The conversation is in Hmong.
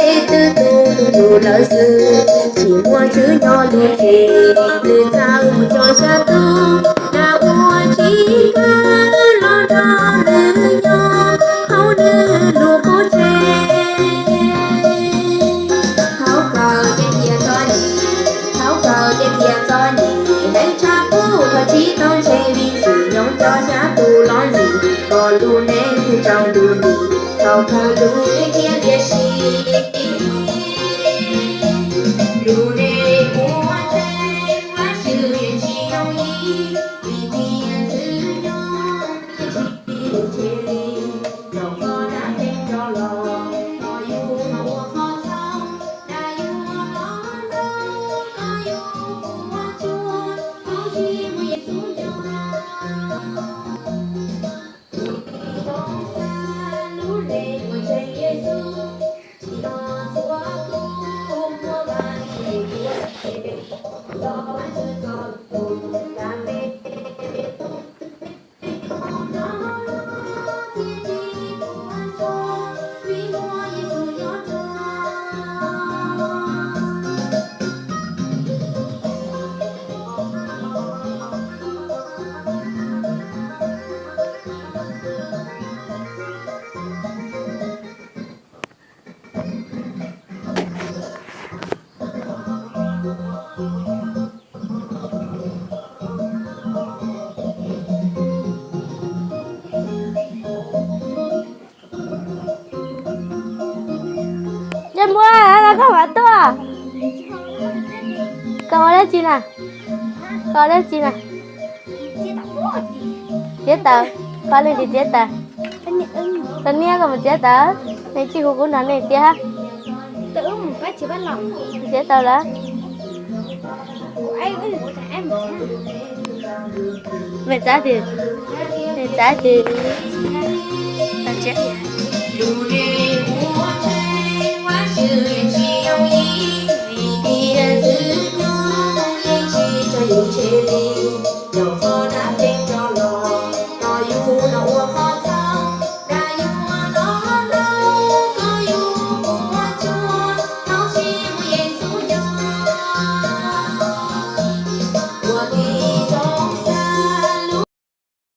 twb tu tus yus lawm xwb, tsis muaj tswv nyob lub tsev, nws txawm mus coj xya tus dag ua tsis kawg los nrog nws nyob hauv nws lub qub tsev. Thaum kawg ces tias txom nyem, thaum kawg ces tias txom nyem, neej tshaj kuj los tsis tau ntshe vim xwm nyob coj xya tus los ntxim kom lub neej tsaus ntuj nti, thaum kawg lub neej thiaj liam sim. Lub neej ua ntej Vajtswv yeej tsis yooj yim, vim tias Ntxwg Nyoog yeej tsis tu tsev li. Thaum koj dag pheej rov los, koj yuav ua qhov txhaum, dag yuav los nrog koj yuav ua tsuag, koj tsis muaj Yexus nco. Tsis tau xav lub neej uas ntseeg Yexus, tsis tau txhua tus muaj vaj ntxwv ua ke, los Vajtswv txoj lus kam me. Dej muab, koj mam tuaj. Koj ua dab tsi na? Koj ua dab tsi na? Txiav taws, qhov leej twg txiav taws? Koj niam koj mus txiav taws, nej tsis hu kuv nrog nej txiav hab. Txiav tau lawm. Mej txav twg? Mej txav twg? Lub neej ua ntej Vajtswv yeej tsis yooj yim, vim tias Ntxwg Nyoog yeej tsis tso yus tseg li. Yog koj dag pheej rov los,